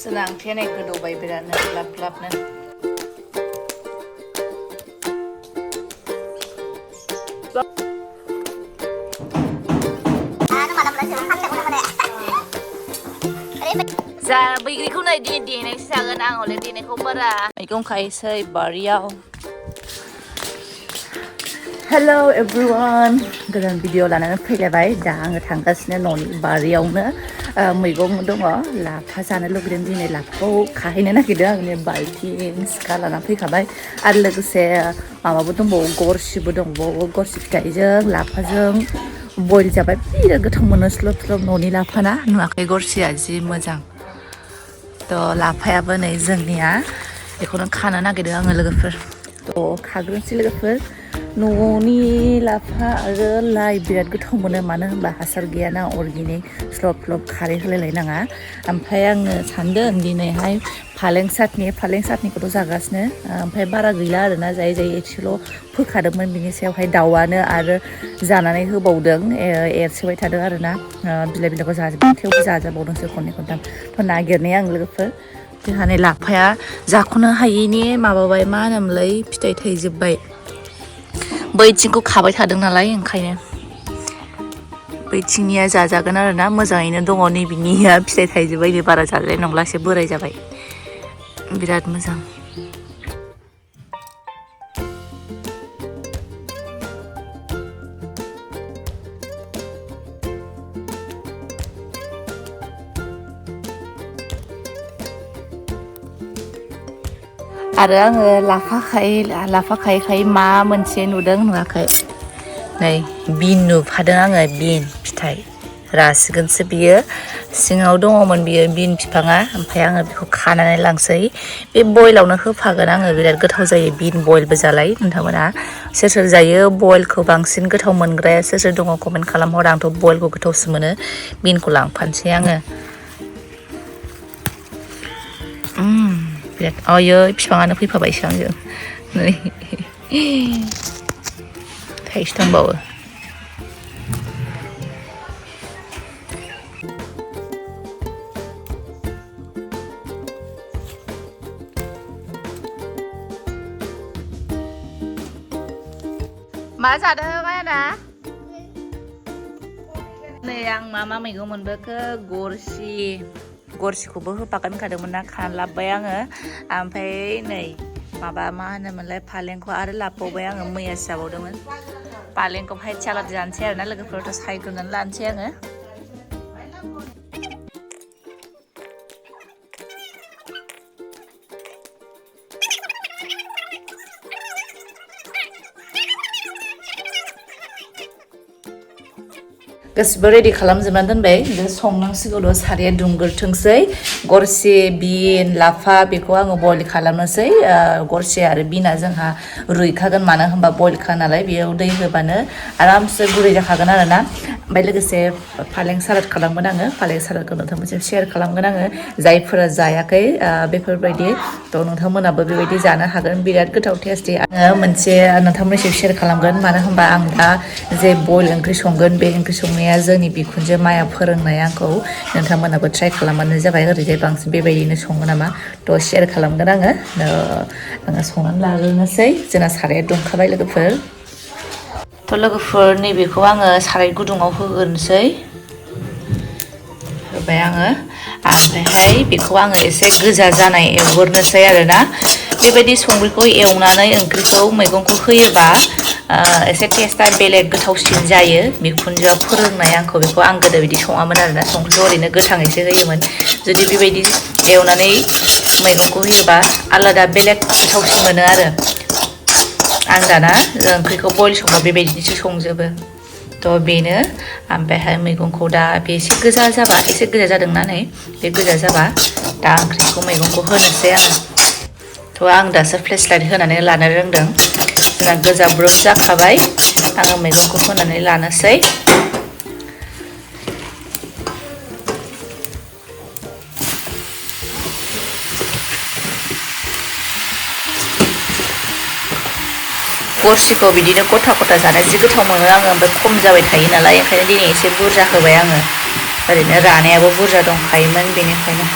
जोंना ओंख्रिया नै गोदौबाय बिरादनो ग्लाब ग्लाबनो जा बैग्रिखौ नै दिनै देनायसो जागोन आं हले देनायखौ बारा मैगं खायसै बारियाव हेलो एभ्रिवान गोदान भिडिअ लानानै फैलायबाय दा आङो थांगासिनो न'नि बारियावनो मैगं दङ लाफा जानो लुगैदों दिनै लाफाखौ खाहैनो नागिरदों आंनि बाल्थिं सिखा लाना फैखाबाय आरो लोगोसे माबाबो दंबावो गरसिबो दंबावो गरसि फिथाइजों लाफाजों बयल जाबाय बिराद गोथाव मोनो स्लब स्लब न'नि लाफाना नुवाखै गरसिया जि मोजां थ' लाफायाबो नै जोंनिया बेखौनो खानो नागिरदों आङो लोगोफोर थ' खाग्रोनोसै लोगोफोर न'नि लाफा आरो लाइ बिराद गोथाव मोनो मानो होनबा हासार गैयाना अर्गेनिक स्लब स्लब खारै होलायलायनाङा ओमफ्राय आङो सानदों दिनैहाय फालें सातनिखौथ' जागासिनो ओमफ्राय बारा गैला आरोना जायै जायै एसेल' फोखादोंमोन बिनि सायावहाय दाउआनो आरो जानानै होबावदों एरसोबाय थादों आरोना बिलाइ बिलाइखौ जाजोबदों थेवबो जाजाबावदोंसो खननै खनथाम थ' नागिरनाया आं लोगोफोर जोंहा नै लाफाया जाख'नो हायैनि माबाबाय मा होनोमोनलाय फिथाइ थाइजोब्बाय बैथिंखौ खाबाय थादों नालाय ओंखायनो बैथिंनिया जाजागोन आरोना मोजाङैनो दङ नैबिनिया फिथाइ थाइजोब्बाय नै बारा जाजानाय नंला एसे बोराय जाबाय बिराद मोजां आरो आङो लाफा खायै मा मोनसे नुदों नुवाखै नै बिन नुफादों आङो बिन फिथाइ रासिगोनसो बियो सिङाव दङमोन बियो बिन बिफाङा ओमफ्राय आङो बेखौ खानानै लांसै बे बयलावनो होफागोन आङो बिराद गोथाव जायो बिन बयलबो जालाय नोंथांमोना सोर सोर जायो बयलखौ बांसिन गोथाव मोनग्राया सोर सोर दङ कमेन्ट खालामहर आंथ' बयलखौ गोथावसो मोनो बिनखौ लांफानोसै आङो बिराद आयै बिफाङानो फैफाबायसो आंजों नै थाइसे दंबावो मा जादों आदा नै आं मा मैगं मोनबोखो गरसिखौबो होफागोन होनखादोंमोन ना खाना लाबोबाय आङो ओमफ्राय नै माबा मा होनोमोनलाय फालेंखौ आरो लाबोबावबाय आङो मैयासो जाबावदोंमोन फालेंखौ हाइट सालाद जानोसै आरोना लोगोफोरथ' सायग्रोनानै लानोसै आङो गासिबो रेडि खालामजोबनानै दोनबाय दा संनांसिगौल' साराया दुंग्रोथोंसै गरसि बिन लाफा बेखौ आङो बयल खालामनोसै गरसि आरो बिना जोंहा रुइखागोन मानो होनबा बयलखा नालाय बेयाव दै होबानो आरामसे गुरै जाखागोन आरोना ओमफ्राय लोगोसे फालें सालाद खालामगोन आङो फालें सालादखौ नोंथांमोनजों शेयार खालामगोन आङो जायफोरा जायाखै बेफोरबायदि थ' नोंथांमोनाबो बेबायदि जानो हागोन बिराद गोथाव टेस्टि आङो मोनसे नोंथांमोननिसिम शेयार खालामगोन मानो होनबा आं दा जे बयल ओंख्रि संगोन बे ओंख्रि संनाया जोंनि बिखुनजो माया फोरोंनाय आंखौ नोंथांमोनाबो ट्राइ खालामबानो जाबाय ओरैजाय बांसिन बेबायदिनो सङो नामा थ' शेयार खालामगोन आङो संनानै लाग्रोनोसै जोंना साराया दुंखाबाय लोगोफोर थ' लोगोफोर नैबेखौ आङो साराय गुदुङाव होग्रोनोसै होबाय आङो ओमफ्रायहाय बेखौ आङो एसे गोजा जानाय एवग्रोनोसै आरोना बेबायदि संख्रिखौ एवनानै ओंख्रिखौ मैगंखौ होयोबा एसे टेस्टआ बेलेग गोथावसिन जायो बिखुनजोआ फोरोंनाय आंखौ बेखौ आं गोदो बिदि सङामोन आरोना संख्रिखौ ओरैनो गोथाङैसो होयोमोन जुदि बेबायदि एवनानै मैगंखौ होयोबा आलादा बेलेग गोथावसिन मोनो आरो आं दाना ओंख्रिखौ बयल संबा बेबायदिसो संजोबो थ' बेनो ओमफ्रायहाय मैगंखौ दा बे एसे गोजा जाबा एसे गोजा जादोंना नै बे गोजा जाबा दा ओंख्रिखौ मैगंखौ होनोसै आङो थ' आं दासो फ्लेशलाइट होनानै लानो रोंदों जोंना गोजा ब्रुस जाखाबाय आङो मैगंखौ होनानै लानोसै गरसिखौ बिदिनो गथा गथा जानो जि गोथाव मोनो आङो ओमफ्राय खम जाबाय थायो नालाय ओंखायनो दिनै एसे बुरजा होबाय आङो ओरैनो रानायाबो बुरजा दंखायोमोन बेनिखायनो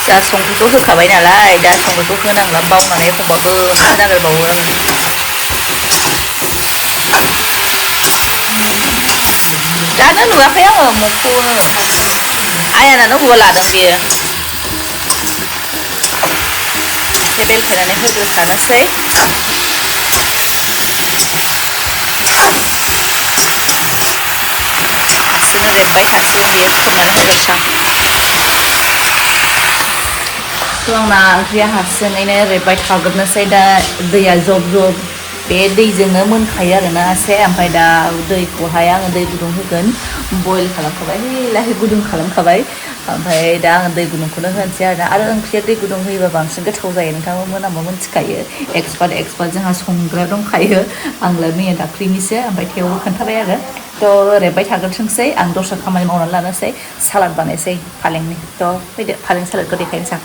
जा संख्रिखौ होखाबाय नालाय दा संख्रिखौ होनांला बावनानै एखमबा होखा नागिरबावो आङो दानो नुवाखै आङो मगखौनो आयानानो हौवा लादों बेयो एसे बेलथायनानै होग्रोखानोसै हारसिंनो रेबबाय थासिगोन बेयो खोबनानै होग्रोसां आंना ओंख्रिया हारसिङैनो रेबबाय थाग्रोनोसै दा दैया जब जब बे दैजोंनो मोनखायो आरोना एसे ओमफ्राय दा दैखौहाय आङो दै गुदुं होगोन बयल खालामखाबाय लाहे गुदुं खालामखाबाय ओमफ्राय दा आङो दै गुदुंखौनो होनोसै आरो ओंख्रिया दै गुदुं होयोबा बांसिन गोथाव जायो नोंथांमोनहाबो मिथिखायो एक्सपार्ट जोंहा संग्रा दंखायो आंलाय मैया दाख्लैनिसो ओमफ्राय थेवबो खोन्थाबाय आरो थ' रेबबाय थाग्रोथोंसै आं दस्रा खामानि मावनानै लानोसै सालाद बानायसै फालेंनि थ' फैदो फालें सालादखौ देखायनोसै आं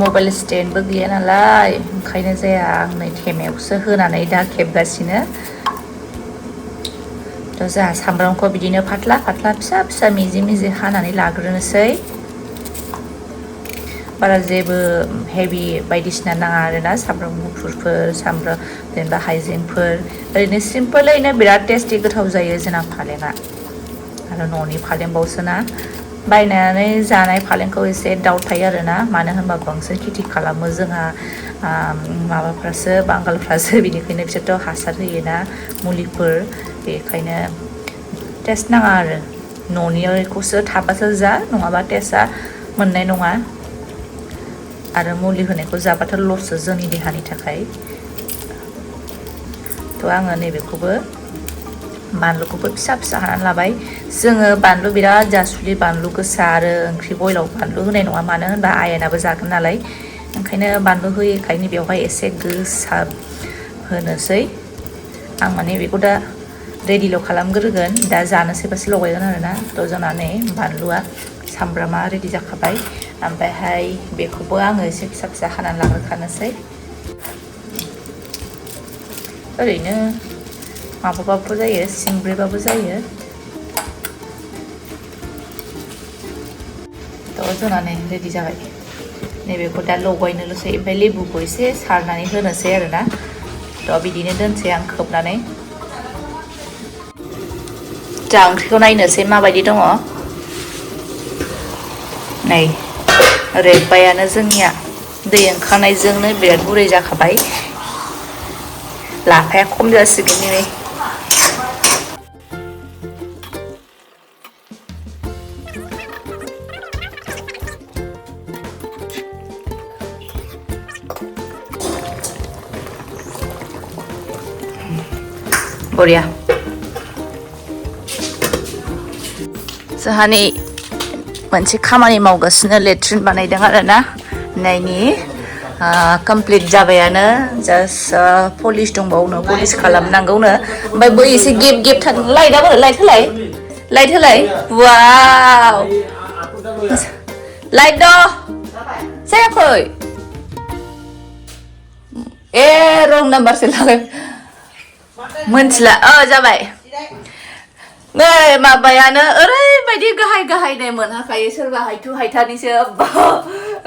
मबाइल स्टेन्डबो गैया नालाय ओंखायनो जाया आं नै थेमायावसो होनानै दा खेबगासिनो थ' जोंहा सामब्रामखौ बिदिनो फाथ्ला फाथ्ला फिसा फिसा मिजि मिजि हानानै लाग्रोनोसै बारा जेबो हेभि बायदिसिना नाङा आरोना सामब्राम गुफुरफोर सामब्राम जेनेबा हाइजेंफोर ओरैनो सिम्पोलैनो बिराद टेस्टि गोथाव जायो जोंना फालेंआ आरो न'नि फालेंबावसोना बायनानै जानाय फालेंखौ एसे डाउट थायो आरोना मानो होनबा बांसिन खेथि खालामो जोंहा माबाफ्रासो बांगालफ्रासो बिनिखायनो बिसोरथ' हासार होयोना मुलिफोर बेखायनो टेस्ट नाङा आरो न'निखौसो थाबासो जा नङाबा टेस्टआ मोननाय नङा आरो मुलि होनायखौ जाबाथ' लससो जोंनि देहानि थाखाय थ' आङो नैबेखौबो बानलुखौबो फिसा फिसा हानानै लाबाय जोङो बानलु बिराद जासुलि बानलु गोसा आरो ओंख्रि बयलाव बानलु होनाय नङा मानो होनबा आयेनाबो जागोन नालाय ओंखायनो बानलु होयैखायनो बेवहाय एसे गोसा होनोसै आं माने बेखौ दा रेडिल' खालामग्रोगोन दा जानोसैबासो लगायगोन आरोना थ' जोंना नै बानलुआ सामब्रामा रेडि जाखाबाय ओमफ्रायहाय बेखौबो आङो एसे फिसा फिसा हानानै लाग्रोखानोसै ओरैनो माबाबाबो जायो सिंब्रैबाबो जायो थ' जोंना नै रेडि जाबाय नैबेखौ दा लगायनोल'सै ओमफ्राय लेबुखौ एसे सारनानै होनोसै आरोना थ' बिदिनो दोनसै आं खोबनानै दा ओंख्रिखौ नायनोसै माबायदि दङ नै रेबबायानो जोंनिया दै ओंखारनायजोंनो बिराद गुरै जाखाबाय लाफाया खम जासिगोन नै बरिया जोंहानि मोनसे खामानि मावगासिनो लेट्रिन बानायदों आरोना नायनि कमप्लिट जाबायानो जास्ट पलिश दंबावनो पलिश खालामनांगौनो ओमफ्राय बै एसे गेब गेब थादों लाइटआबो लाइट होलाय वाव लाइट दं जायाखै ए रं नाम्बारसो लागाय मोनथिला जाबाय नै माबायानो ओरैबायदि गाहाय गाहायनो मोनहाखायो सोरबा हायथु हायथानिसो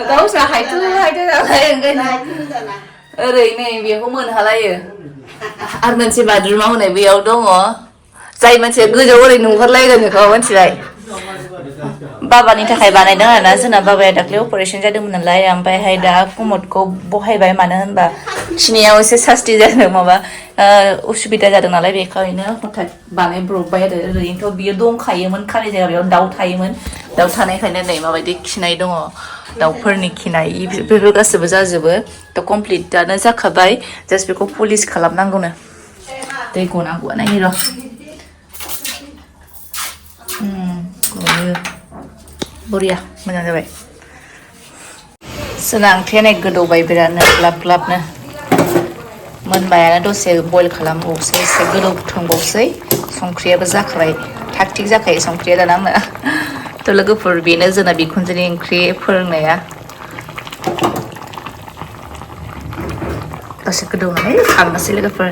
गावस्रा हायथु हायथा जाबाय ओंखायनो ओरै नै बेखौ मोनहालायो आरो मोनसे बाथरुमाव होनाय बेयाव दङ जाय मानसिया गोजौ ओरै नुहरलायगोन बेखौ मिथिबाय बाबानि थाखाय बानायदों आरोना जोंना बाबाया दाख्लै अपारेसन जादोंमोन नालाय ओमफ्रायहाय दा कमदखौ बहायबाय मानो होनबा खिनायाव एसे सास्ति जादों माबा उसुबिदा जादों नालाय बेखायनो हथात बानायब्रबबाय आरो ओरैनोथ' बियो दंखायोमोन खालि जायगायाव बेयाव दाउ थायोमोन दाउ थानायखायनो नै माबायदि खिनाय दङ दाउफोरनि खिनाय बेफोर गासैबो जाजोबो थ' कमप्लिटआनो जाखाबाय जास्ट बेखौ पलिश खालामनांगौनो दै गनांगौआ नायनि र' बरिया मोजां जाबाय जोंना ओंख्रिया नै गोदौबाय बिरादनो ग्लाब ग्लाबनो मोनबायानो दसे बयल खालामबावसै एसे गोदौथोंबावसै संख्रियाबो जाखाबाय थाग थिग जाखायो संख्रिया दाना आंना थ' लोगोफोर बेनो जोंना बिखुनजोनि ओंख्रि फोरोंनाया दसे गोदौनानै खांनोसै लोगोफोर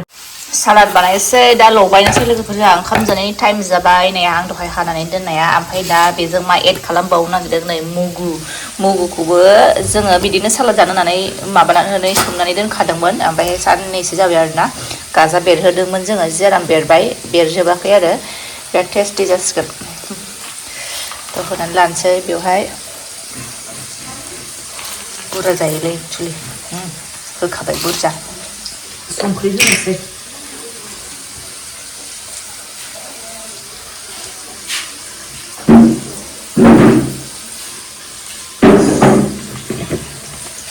सालाद बानायनोसै दा लगायनोसै लोगोफोर जोंहा ओंखाम जानायनि टाइम जाबाय नै आं दहाय हानानै दोननाया ओमफ्राय दा बेजों मा एड खालामबावनो नागिरदों नै मुगुखौबो जोङो बिदिनो सालाद जानो होननानै माबानानै सोमनानै दोनखादोंमोन ओमफ्राय साननैसो जाबाय आरोना गाजा बेरहोदोंमोन जोङो जि आराम बेरबाय बेरजोबाखै आरो बिराद टेस्टि जासिगोन थ' होनानै लानोसै बेवहाय बुरजा जायोलै एक्सुलि होखाबाय बुरजा संख्रि होनोसै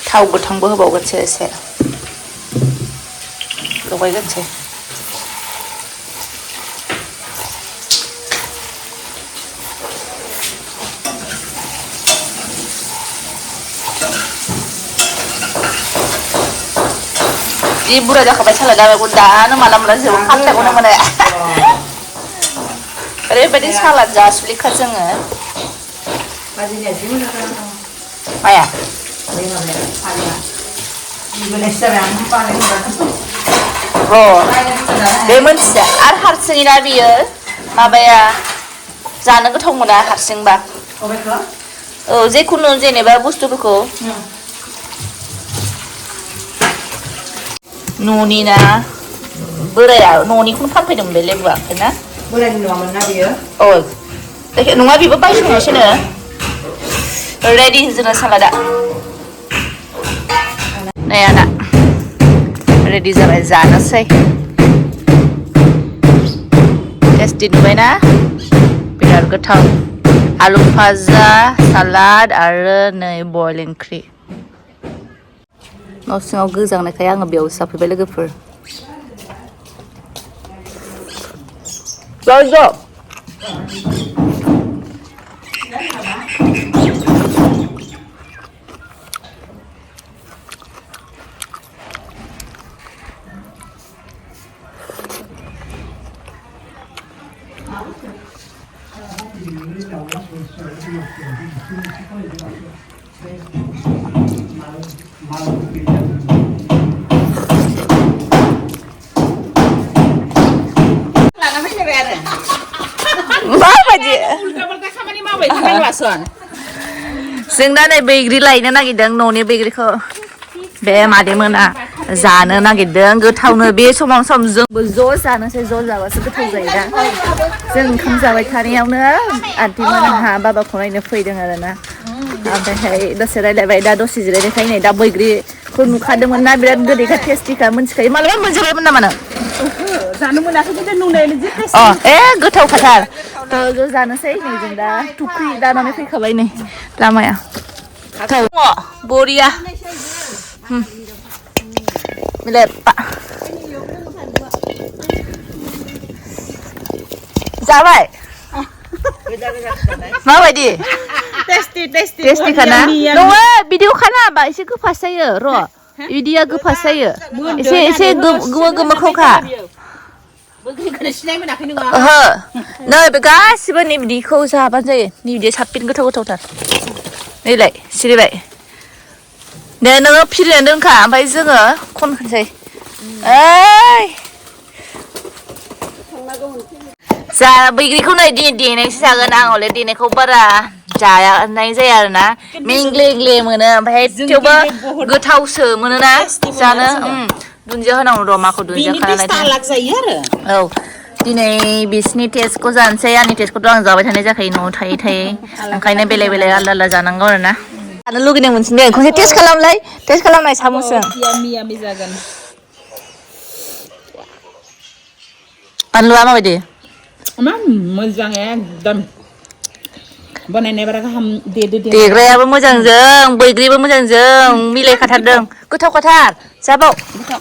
थाव गोथांबो होबावगोनसो एसे लगायगोनसै जि बुरजा जाखाबाय सालादा दानो माला जोबो फात्ताखौनो मोना ओरैबायदि सालाद जासुलिखा जोङो माया बे मोनथिया आरो हारसिङैना बियो माबाया जानो गोथाव मोना हारसिंबा औ जेखुनु जेनेबा बुस्थुफोरखौ न'नि ना बोराया न'निखौनो फानफैदोंमोन बे लेबुआ ना बोरायनि नङामोन ना बियो औ नङा बेबो बायस'नायसोनो रेडि जोंना सालादा नै आदा रेडि जाबाय जानोसै टेस्टि नुबायना बिराद गोथाव आलु भाजा सालाद आरो नै बयल ओंख्रि न' सिङाव गोजांनायखाय आङो बेयावसो जाफैबाय लोगोफोर ज' माबायदि जों दा नै बैग्रि लायनो नागिरदों न'नि बैग्रिखौ बे मादैमोना जानो नागिरदों गोथावनो बे समाव सम जोंबो ज' जानोसै ज' जाबासो गोथाव जायोना जों ओंखाम जाबाय थानायावनो आन्टिमोनहा बाबाखौ नायनो फैदों आरोना ओमफ्रायहाय दसे रायलायबाय दा दसे जिरायनायखाय नै दा बैग्रिखौ नुखादोंमोन ना बिराद गोदैखा टेस्टिखा मोनथिखायो मालाबा मोनजाबायमोन नामा नों जानो मोनाखै खिन्थु नुनायानो जि टेस्टि गोथाव खाथार ज' जानोसै नै जों दा थुख्रि दानानै फैखाबाय नै लामाया दङ बरिया मिलेपा जाबाय माबायदि टेस्टि खाना नङा बिदियाव खाना बा एसे गोफास जायो र' बिदिया गोफास जायो एसे गोमोखौखा ओहो नै बे गासिबो नै बिदिखौ जाबानो जायो नै बिदिया साबसिन गोथावथार नैलाय सिरिबाय दे नोङो फिरिनानै दोनखा ओमफ्राय जोङो खनखानोसै ओइ जा बैग्रिखौ नै देनायसो जागोन आं हले देनायखौ बारा जानाय जाया आरोना मेंग्ले मोनो ओमफ्राय थेवबो गोथावसो मोनोना जानो दुन्दिया होनांगौ र' माखौ दुन्दिया खानानै औ दिनै बिसिनि टेस्टखौ जानोसै आंनि टेस्टखौथ' आं जाबाय थानाय जाखायो न'आव थायै ओंखायनो बेलेग आलदा जानांगौ आरोना जानो लुगैनाय मोनसिनदों खनसे टेस्ट खालामनाय साम'सजों बानलुआ माबायदि मोजां एकदम बानायनाय बारा गाहाम देग्रायाबो मोजांजों बैग्रिबो मोजांजों मिलायखाथारदों गोथावखाथार जाबाव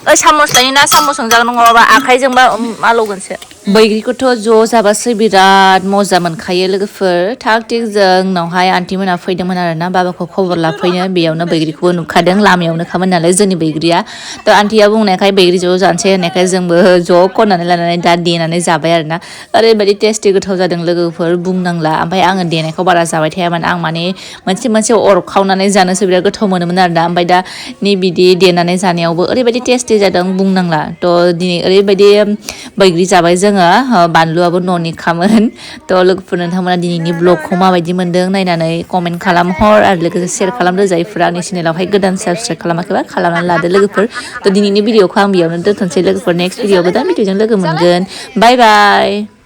ओइ सामस लायोना सामसजों जागोन नङाबा आखाइजोंबा आलौगोनसो बैग्रिखौथ' ज' जाबासो बिराद मजा मोनखायो लोगोफोर थाग थिग जोंनावहाय आन्टिमोना फैदोंमोन आरोना बाबाखौ खबर लाफैनो बेयावनो बैग्रिखौबो नुखादों लामायावनोखामोन नालाय जोंनि बैग्रिया थ' आन्टिया बुंनायखाय बैग्रि ज' जानोसै होननायखाय जोंबो ज' खननानै लानानै दा देनानै जाबाय आरोना ओरैबायदि टेस्टि गोथाव जादों लोगोफोर बुंनांला ओमफ्राय आङो देनायखौ बारा जाबाय थायामोन आं माने मोनसे अरखावनानै जानोसो बिराद गोथाव मोनोमोन आरोना ओमफ्राय दा नै बिदि देनानै जानायावबो ओरैबायदि टेस्टि जादों बुंनांला थ' दिनै ओरैबायदि बैग्रि जाबाय जोङो बानलुआबो न'निखामोन थ' लोगोफोर नोंथांमोना दिनैनि ब्लगखौ माबायदि मोन्दों नायनानै कमेन्ट खालामहर आरो लोगोसे सेयार खालामदो जायफोरा आंनि चेनेलावहाय गोदान साबसक्राइब खालामाखैबा खालामनानै लादो लोगोफोर थ' दिनैनि भिडिअखौ आं बेयावनो दोनथ'नोसै लोगोफोर नेक्स्ट भिडिअ गोदान भिडिअजों लोगो मोनगोन बाय बाय